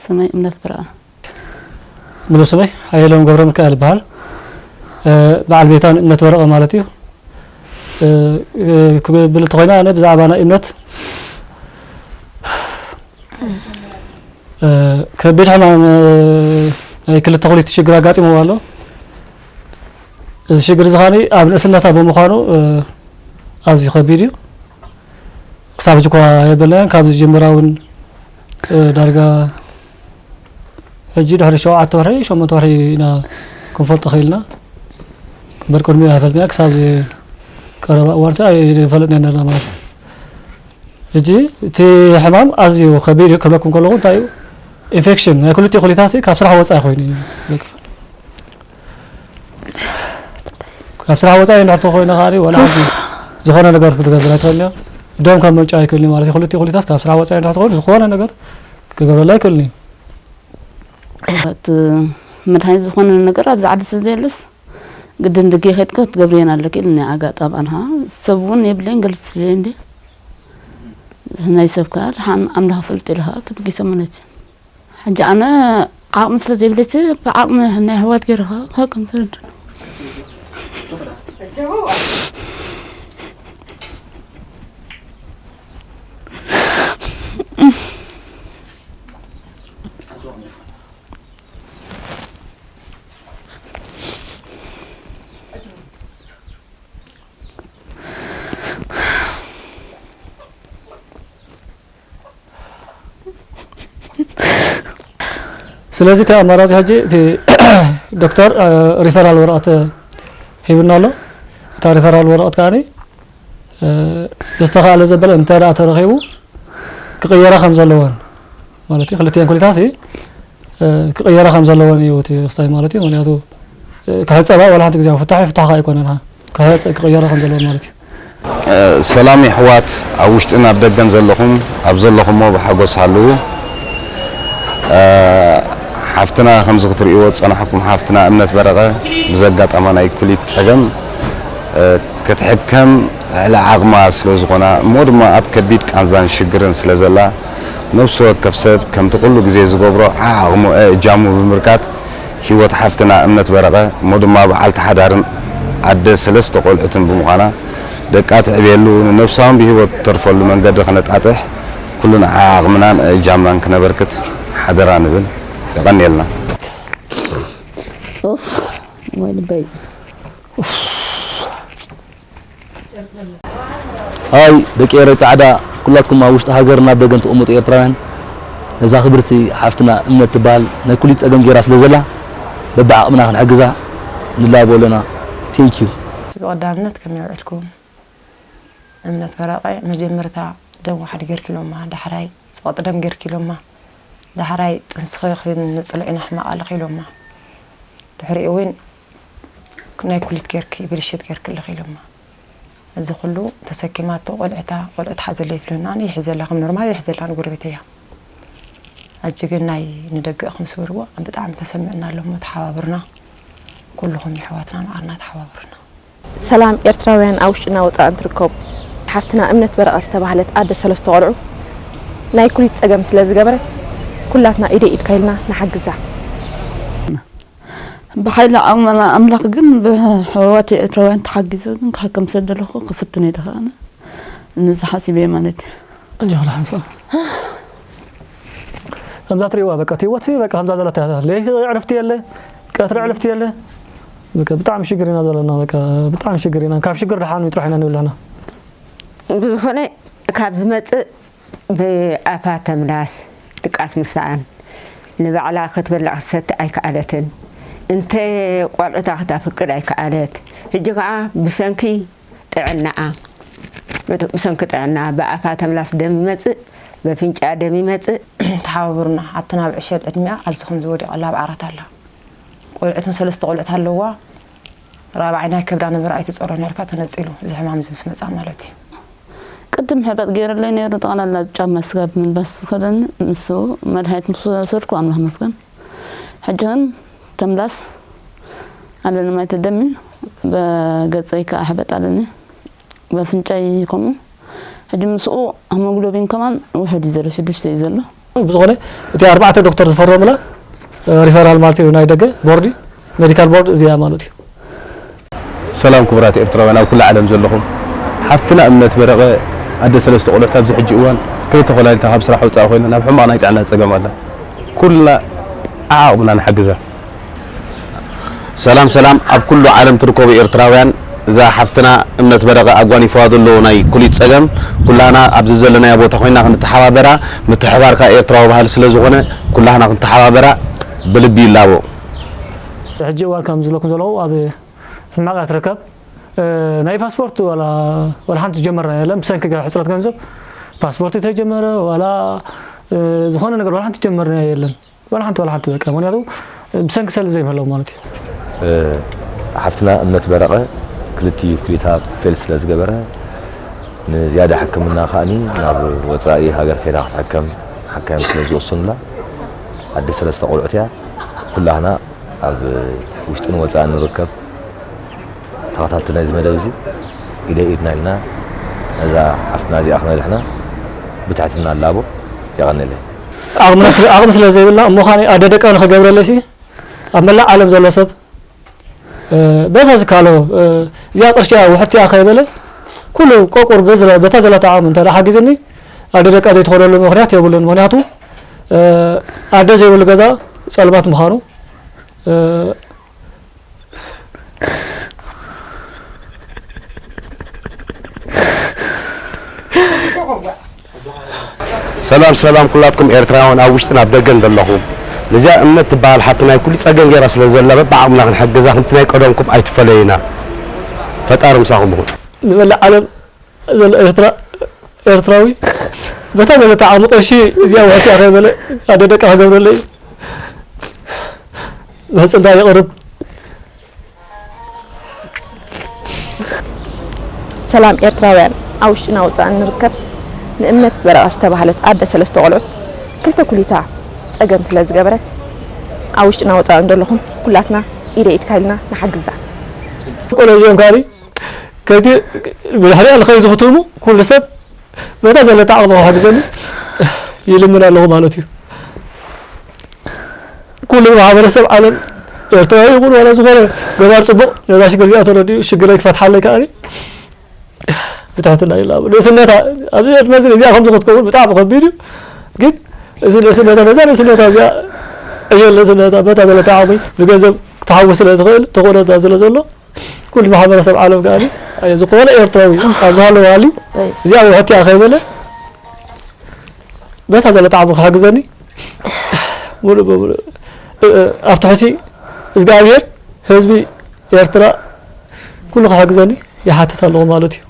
ስመይ እምነት ብርኣ። ሙሉ ስመይ ሓየሎም ገብረ ሚካኤል ይበሃል። በዓል ቤታ እምነት በረቐ ማለት እዩ። ክብል እንተኾይና ኣነ ብዛዕባ ናይ እምነት ከቢድ ሕማም ናይ ክልተ ኩሊት ሽግር ኣጋጢምዎ ኣሎ። እዚ ሽግር እዚ ኸኣ ኣብ ንእስነታ ብምዃኑ ኣዝዩ ከቢድ እዩ። ክሳብ ሕጂ እኳ የበልናዮን ካብ ዝጅምራ እውን ዳርጋ ሕጂ ድሕሪ ሸውዓተ ወርሒ ሸሞንተ ወርሒ ኢና ክንፈልጦ ክኢልና። እምበር ቅድሚኡ ኣይፈልጥና ክሳብ ቀረባ እዋን ኣይፈለጥና ነርና ማለት እዩ። ሕጂ እቲ ሕማም ኣዝዩ ከቢድ እዩ ክብለኩም ከለኹ እንታይ እዩ ኢንፌክሽን ናይ ክልቲኡ ኩሊታሲ ካብ ስራሕ ወፃኢ ኮይኑ እዩ። ካብ ስራሕ ወፃኢ እንድሕር ተኮይነ ከዓ ዋላ ሓንቲ ዝኾነ ነገር ክትገብር ኣይትኽእል እያ። ደም ካብ መምጫ ኣይክእልን ማለት እዩ። ክልቲኡ ኩሊታስ ካብ ስራሕ ወፃኢ እንድሕር ተኮይኑ ዝኾነ ነገር ክገብረላ ኣይክእልን እዩ። እቲ መድሃኒት ዝኾነ ነገር ኣብዚ ዓዲ ስለ ዘየለስ ግድን ደገ ከድካ ክትገብርየን ኣለኪ ኢልኒ። ኣጋጣሚ ኣንሃ ሰብ እውን የብለይን ገልጽ ስለየ እንዲ ናይ ሰብ ከዓ ድሓን ኣምላኽ ፈልጥ ኢለ ከዓ ተበጊሰ ማለት እዩ። ሕጂ ኣነ ዓቕሚ ስለ ዘይብለይ ብዓቕሚ ናይ ኣሕዋት ገይረ ከዓ ከም ተረድእ ስለዚ እቲ ኣማራፂ ሕጂ እቲ ዶክተር ሪፈራል ወረቐት ሂብና ኣሎ። እታ ሪፈራል ወረቐት ከዓ ብዝተኻእለ ዘበለ እንተ ደኣ ተረኺቡ ክቕየራ ከም ዘለወን ማለት እዩ። ክልቲኤን ኩሊታሲ ክቕየራ ከም ዘለወን እዩ እቲ ክስታይ ማለት እዩ። ምክንያቱ ክሕፀባ ዋላ ሓንቲ ግዜ ፍታሕ ፍታሕ ኣይኮነን። ክሕፀ ክቕየራ ከም ዘለወን ማለት እዩ። ሰላም የሕዋት ኣብ ውሽጥን ኣብ ደገን ዘለኹም ኣብ ዘለኹሞ ብሓጎስ ሃልዉ። ሓፍትና ከምዚ ክትርእይዎ ዝጸናሕኩም ሓፍትና እምነት በረቐ ብዘጋጠማ ናይ ኩሊት ጸገም ክትሕከም ልዕሊ ዓቕማ ስለ ዝኾና እሞ ድማ ኣብ ከቢድ ቃንዛን ሽግርን ስለ ዘላ ነብሲ ወከፍ ሰብ ከምቲ ኩሉ ግዜ ዝገብሮ ዓዓቕሙ እእጃሙ ብምርካት ህይወት ሓፍትና እምነት በረቐ እሞ ድማ በዓልቲ ሓዳርን ኣደ ሰለስተ ቆልዑትን ብምዃና ደቃ ትዕብየሉ ንነብሳ እውን ብህይወት ትተርፈሉ መንገዲ ክነጣጥሕ ኩሉን ዓዓቕምናን እእጃምናን ክነበርክት ሓደራ ንብል። የቐንየልና። ኡፍ ወይ ልበይ። ሃይ ደቂ ኤረ ጻዕዳ ኩላትኩም ኣብ ውሽጢ ሃገርን ኣብ ደገን ትቕመጡ ኤርትራውያን ነዛ ክብርቲ ሓፍትና እምነት ትበሃል ናይ ኩሊት ጸገም ጌራ ስለ ዘላ በብዓቕምና ክንሕግዛ ንላቦ ኣለና። Thank you። ብቐዳምነት ከመይ ውዕልኩም? እምነት በረቐ መጀመርታ ደም ዋሕድ ጌርኪ ኢሎማ፣ ዳሕራይ ጸቕጢ ደም ጌርኪ ኢሎማ፣ ዳሕራይ ጥንስኺ ክንጽሎ ኢና ሕማቕ ኣለኺ ኢሎማ። ድሕሪኡ እውን ናይ ኩሊት ጌርኪ ብልሽት ጌርኪ ኣለኺ ኢሎማ። እዚ ኩሉ ተሰኪማቶ ቆልዕታ ቆልዑ ትሓዘለይ ትብለና ኣነ ይሕዘላ ከም ኖርማል ይሕዘላ ንጎረቤት እያ። ሕጂ ግን ናይ ንደገ ከም ስበርዎ ብጣዕሚ ተሰሚዕና ኣሎ እሞ ተሓባብርና ኩልኹም የሕዋትና መዓርና ተሓባብርና። ሰላም ኤርትራውያን ኣብ ውሽጥና ወጻእን ትርከቡ ሓፍትና እምነት በረቐ ዝተባህለት ኣደ ሰለስተ ቆልዑ ናይ ኩሊት ጸገም ስለ ዝገበረት ኩላትና ኢደይ ኢድካ ኢልና ንሓግዛ። ብሓይሊ ኣምላኽ ግን ብሕዋት ኤርትራውያን ተሓጊዘ ግን ክሕከም ስለ ዘለኹ ክፍትን እየ ደኸ ኣነ ንዚ ሓሲበ ማለት እዩ። ከምዛ ትሪእዋ በቃ እቲ ህይወት በቃ ከምዛ ዘላታ ለይቲ ዕረፍቲ የለ ቀትሪ ዕረፍቲ የለ በቃ ብጣዕሚ ሽግር ኢና ዘለና በቃ ብጣዕሚ ሽግር ኢና ካብ ሽግር ደሓኑ ጥራሕ ኢና ንብል ኣለና። ብዝኾነ ካብ ዝመጽእ ብኣፋ ተምላስ ድቃስ ምስኣን ንባዕላ ክትበልዕ ክትሰቲ ኣይከኣለትን እንተ ቆልዑታ ክታፍቅድ ኣይከኣለት ሕጂ ከዓ ብሰንኪ ጥዕናኣ ብሰንኪ ጥዕና ብኣፋ ተምላስ ደም ይመፅእ በፍንጫ ደም ይመፅእ። ተሓባበሩና ኣብቲ ናብ ዕሸል ዕድሚኣ ኣብዚ ከምዚ ወዲቓ ኣላ ኣብ ዓራት ኣላ። ቆልዑትን ሰለስተ ቆልዑት ኣለዋ። ራብዓይ ናይ ከብዳ ነበረ ኣይትፀሮን ያልካ ተነፂሉ እዚ ሕማም እዚ ምስ መፃ ማለት እዩ። ቅድም ሕበጥ ገይረለይ ነይሩ ጠቕላላ ጫማ ስጋብ ምልባስ ዝኸለኒ ምስ መድሃኒት ምስ ወሰድኩ ኣምላኽ መስገን ሕጂ ግን ተምላስ ኣለኒ ማይ ተደሚ በገፀይ ከዓ ሕበጥ ኣለኒ በፍንጫይ ከምኡ ሕጂ ምስኡ ሄሞግሎቢን ከማን ውሕድ እዩ ዘሎ ሽዱሽተ እዩ ዘሎ። ብዝኾነ እቲ ኣርባዕተ ዶክተር ዝፈረሙላ ሪፈራል ማለት እዩ ናይ ደገ ቦርዲ ሜዲካል ቦርድ እዚኣ ማለት እዩ። ሰላም ክቡራት ኤርትራውያን ኣብ ኩሉ ዓለም ዘለኹም፣ ሓፍትና እምነት በረቐ ኣደ ሰለስተ ቆልዑት ኣብዚ ሕጂ እዋን ክልተ ኮላሊታ ካብ ስራሕ ወፃኢ ኮይና ናብ ሕማቕ ናይ ጥዕና ፀገም ኣላ። ኩልና ዓዓቕምና ንሓግዛ። ሰላም ሰላም ኣብ ኩሉ ዓለም ትርከቡ ኤርትራውያን፣ እዛ ሓፍትና እምነት በረቐ ኣጓኒፍዋ ዘሎ ናይ ኩሊት ጸገም ኩላና ኣብዚ ዘለናዮ ቦታ ኮይና ክንተሓባበራ፣ ምትሕባርካ ኤርትራዊ ባህሊ ስለ ዝኾነ ኩላህና ክንተሓባበራ ብልቢ ይላቦ። ሕጂ እዋን ከም ዝብለኩም ዘለኹ ኣብ ሕማቕ እያ ትርከብ። ናይ ፓስፖርት ዋላ ዋላ ሓንቲ ጀመርና የለን። ብሰንኪ ሕፅረት ገንዘብ ፓስፖርት ተጀመረ ዋላ ዝኾነ ነገር ዋላ ሓንቲ ጀመርና የለን። ዋላ ሓንቲ ዋላ ሓንቲ በቃ ምክንያቱ ብሰንኪ ሰለ ዘይምህላው ማለት እዩ። ሓፍትና እምነት በረቐ ክልቲኡ ኩሊታ ፌል ስለ ዝገበረ ንዝያዳ ሕክምና ከኣኒ ናብ ወፃኢ ሃገር ከይዳ ክትሕከም ሓካይም ስለ ዝወሰኑላ ኣደ ሰለስተ ቆልዑት እያ። ኩላህና ኣብ ውሽጥን ወፃእን ንርከብ ተኸታተልቲ ናይዚ መደብ እዚ ኢደ ኢድና ኢልና ነዛ ሓፍትና እዚኣ ክነድሕና ብትሕትና ንላቦ። የቐንየለይ። ዓቕሚ ስለ ዘይብልና እሞ ኻኒ ኣደ ደቃ ንኽገብረለይ ሲ ኣብ መላእ ዓለም ዘሎ ሰብ በታ ዝካሎ እዚኣ ቅርሺ እያ ውሕድቲ እያ ከይበለ ኩሉ ቆቁር በታ ዘለታ ዓቕሚ እንተ ሓጊዝኒ ኣደ ደቃ ዘይትኾነሉ ምኽንያት የብሉን። ምኽንያቱ ኣደ ዘይብሉ ገዛ ፀልማት ምዃኑ ሰላም ሰላም ኩላትኩም ኤርትራውያን ኣብ ውሽጥን ኣብ ደገን ዘለኹም፣ ነዚኣ እምነት ትበሃል ሓፍቲ ናይ ኩሉ ጸገም ገይራ ስለ ዘላ በብዓቕምና ክንሕግዛ ከምቲ ናይ ቀደምኩም ኣይትፈለዩና። ፈጣሪ ምሳኹም ይኹን። ንመላእ ዓለም ዘሎ ኤርትራ ኤርትራዊ በታ ዘለታ ዓቕሚ ቅርሺ እዚኣ ውሕቲ እያ ከይበለ ኣደ ደቃ ክገብረለይ ምሕጽንታ የቕርብ። ሰላም ኤርትራውያን ኣብ ውሽጥና ወፃእን ንርከብ ንእምነት በረቐ ዝተባህለት ኣደ ሰለስተ ቆልዑት ክልተ ኩሊታ ፀገም ስለ ዝገበረት ኣብ ውሽጥና ወፃእን ዘለኹም ኩላትና ኢደ ኢድካ ኢልና ንሓግዛ። ቆሎ እዮም ካሊ ከቲ ብድሕሪኣ ንኸይ ዝኽትሙ ኩሉ ሰብ በታ ዘለታ ዓቕሚ ክሕግዘኒ ይልምን ኣለኹ ማለት እዩ። ኩሉ ማሕበረሰብ ዓለም ኤርትራዊ ይኹን ዋላ ዝኾነ ገባር ፅቡቕ ነዛ ሽግር እዚኣ ተረዲኡ ሽግረይ ክፈትሓለይ ከኣ ብትሕትና ይላቦ። ንእስነታ ኣብዚ ዕድመ እዚ እዚኣ ከምዚ ክትከውን ብጣዕሚ ከቢድ እዩ። ግን እዚ ንእስነታ ነዛ ንእስነታ እዚኣ ዕዮ ንእስነታ በታ ዘለታ ዓቕሚ ብገንዘብ ክትሓውስ ስለ ትኽእል ተኽእሎታ ስለ ዘሎ ኩሉ ማሕበረሰብ ዓለም ከኣ ዝኾነ ኤርትራዊ ኣብ ዝሃለወ ሃልዩ እዚኣ ውሕቲ እያ ከይበለ በታ ዘለታ ዓቕሚ ክሕግዘኒ ሙሉእ ብሙሉእ ኣብ ትሕቲ እግዚኣብሔር ህዝቢ ኤርትራ ኩሉ ክሕግዘኒ ይሓትት ኣለኹ ማለት እዩ።